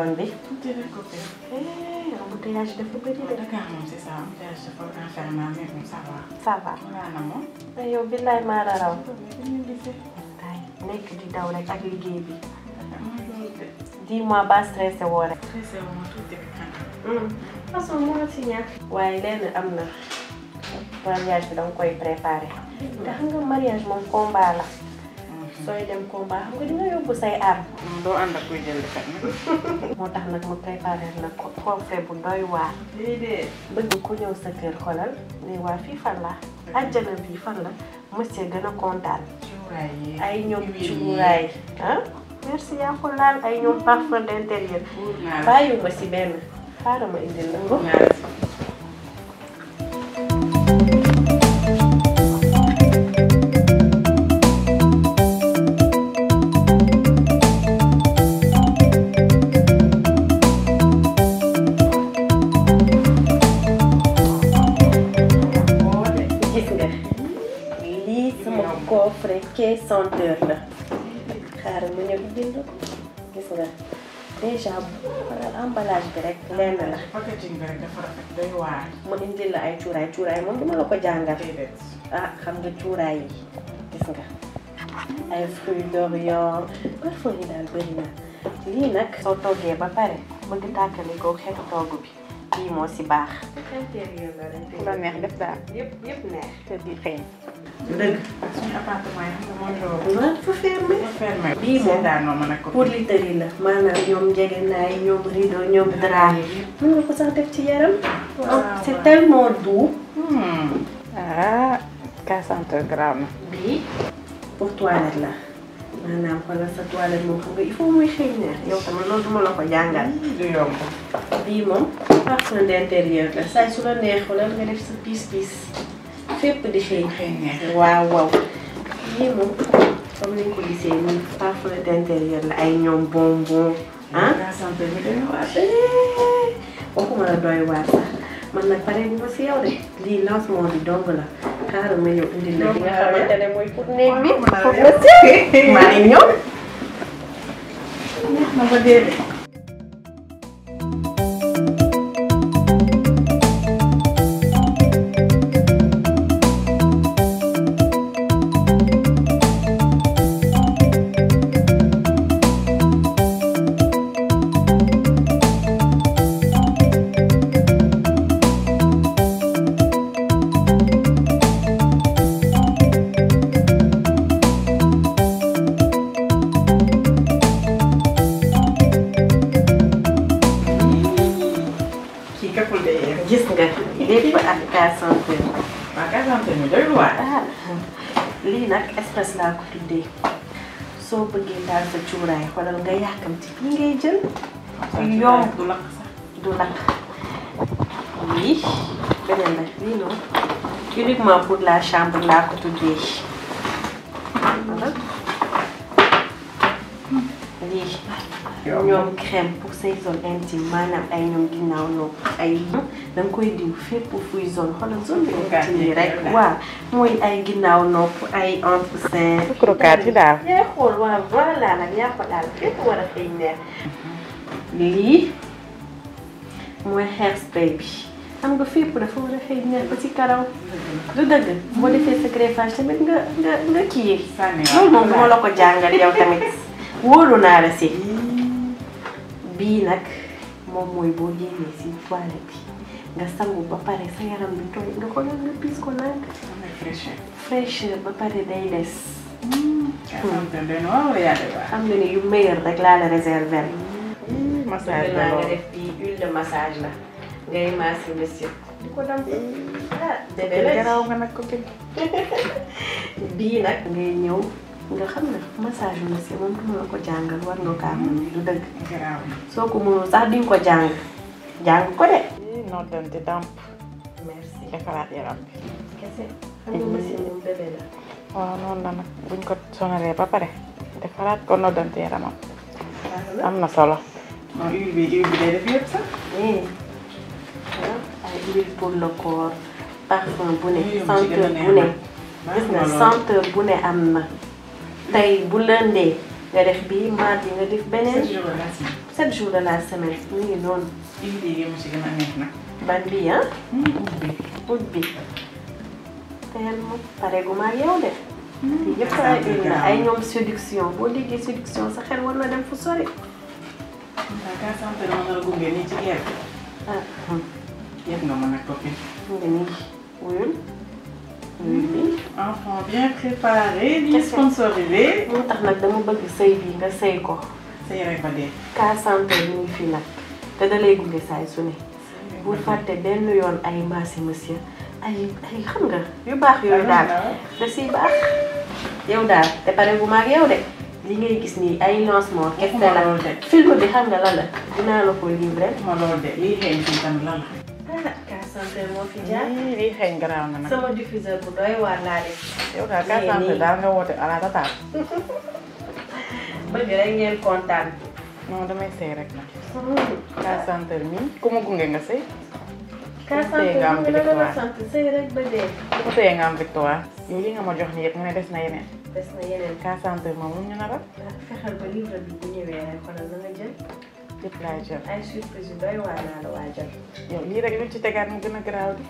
yoon bi. tuuti rek ko fee. embouteillage dafa bëri de. Dakar moom c'est ça embouteillage dafa infernal mais bon ça va. ça va. Voilà na moom. yow billaay maa la raw. wallaay nekk di daw rek ak liggéey bi. dis-moi ba stressé woo rek. stressé wu ma tuuti rek xanaa. façon moo si ñàkk. waaye lenn am na mariage bi danga koy préparé. te xam nga mariage moom combat la. sooy dem combat xam nga dina yóbbu say arme. doo ànd ak kuy jël kat nag. moo tax nag mu préparé la coffret bu doy waar. déedéet. bëgg ku ñëw sa kër xolal ne waa fii fan la àjjana bii fan la monsieur gën a kontaan. cuuraay yi ay ñoom cuuraay ah. merci yaa ko laal ay ñoom parfum d'intérieur. bàyyiwuma si benn xaaral ma indil la ko. coffret caisse senteur la xaaral ma ñëw bind gis nga déjà emballage bi rek lenn la. packaging bi rek dafa rafet doy waar. ma indil la ay cuuraay moom duma la ko jàngal. ah xam nga cuuraay yi gis nga ay fruits d'Orient parfum yi daal bëri na lii nag soo toggee ba pare bëgg tàkkali ko xeetu togg bi lii moo si baax. intérieur la rek. fu la neex def daal. yëpp neex. te di xeeñ. dëgg. ak suñu appartement yi xam nga moom loolu. waaw dafa fermé. fermé bii moom daanoo mën a ko. pour literie la maanaam ñoom njëgënaay ñoom rideau ñoom drap mën nga ko sax def ci yaram. waaw c'est tellement doux. ah 400 grammes. bii pour toilette la maanaam xoolal sa toilette moom xam nga il faut muy xëy neex yow tamit loolu duma la ko jàngal. du yomb. bii moom parfum d'intérieur la saa su la neex xoolal nga def sa piis fépp di xëy. waaw waaw lii moom comme ni nga ko gisee nii parfum d'intérieur la ay ñoom bonbon ah. waxuma la doy waar sax man nag pare bu ma si yow de lii lancement bi dong la xaaral ma ñëw indil la li nga xamante ne mooy pour néeg bi pour nga si maa ngi ñëw. neex na ba dee de. gis nga lépp ak cassante. waaw cassante mi doy waar. lii nag espèce laa ko tuddee soo bëggee daal sa cuuraay xoolal nga yàkkamti li ngay jël. yomb du lakk sax. du lakk lii beneen la lii noonu uniquement pour la chambre laa ko tuddee lii. ñoom crème pour say zone intime maanaam ay ñoom ginnaaw noonu ay da nga koy diw fépp fuy zone xoolal zone intime rek waaw mooy ay ginnaaw nopp ay entre-sein. croquette yi daal. yaa xool waaw voilà nag yaa ko daal fépp war a xëy neex. lii mooy hairspray bi xam nga fépp dafa war a xëy neex ba ci karaw. du dëgg boo defee sa greffage tamit nga kii. loolu moom moo la ko jàngal yow tamit wóolu naa la si. bii nag moom mooy boo génnee si toilette bi nga sangu ba pare sa yaram bi tooy nga ko nga piis ko nag. fraîcheur ba pare day des. xam nga ni yu meilleur rek laa la réserver. massage la nga def bii huile de massage la ngay masser monsieur. di ko dem ah bébé la garaaw nga nag ko bii nag ngay ñëw. nga xam ne massage monsieur moom du ma la ko jàngal war nga kaa mën du dëgg. soo ko mënul sax di nga ko jàng ko de. non dante damp. merci defaraat yaram bi. kese xam nga monsieur moom bébé la. waaw noonu la nag buñ ko sonalee ba pare defaraat ko noddante yaramam. am na solo. non huile bi day def yëpp sax. ay huile pour le corps parfum bu ne senteur bu ne. gis nga senteur bu ne am na. tey bu lëndee nga def bii mardi nga def beneen 7 jours de la semaine. 7 jours de la semaine mu ngi noonu. Huile yi mu ci gën a neex nag. ban bii ah. Ubbi. ubbi. teel moom pare gu ma ak yow de. yëpp ay huile la ay ñoom séduction boo déggee séduction sa xel war na dem fu sori. waaw ka sant dama nar a gunge nii ci gerte. yëpp nga mën a copine. mu ngi nii wuyul. wuyul bi. enfant bien préparé, bien sponsorisé. moo tax nag dama bëgg sëy bi nga sëy ko. sëy rek ba dee. ka sant ñu ngi fii nag te da lay gunge saay su ne. bul fàtte benn yoon ay maasi monsieur ay xam nga yu baax yooyu daal da siy baax. yow daal te pare bu maag yow de li ngay gis nii ay lancement kese la film bi xam nga lan la dinaa la ko livrer. ma loolu de lii xeeñ fii tamit lan la. ka santé moo fi jaar. lii xeeñ garaaw na nag. sama diffuseur bu doy waar laa def. yow daal ka santé daal nga woote à la totale. bëgg rek ngeen kontaan. non damay sëy rek nag. ka santé mi ku ma gunge nga sëy. ka santé nga am victoire sant sëy rek ba dee. ku ko tëyee nga am victoire. yow li nga ma jox nii yëpp nga ne des na yeneen. des na yeneen. ka santé moom lu ñu nar a. fexeel ba livre bi bu ñëwee rek xoolal na nga jël. lépp laay jël. ay surprise yu doy waar naa la waajal. yow lii rek luñ ci tegaat mu gën a garaaw di.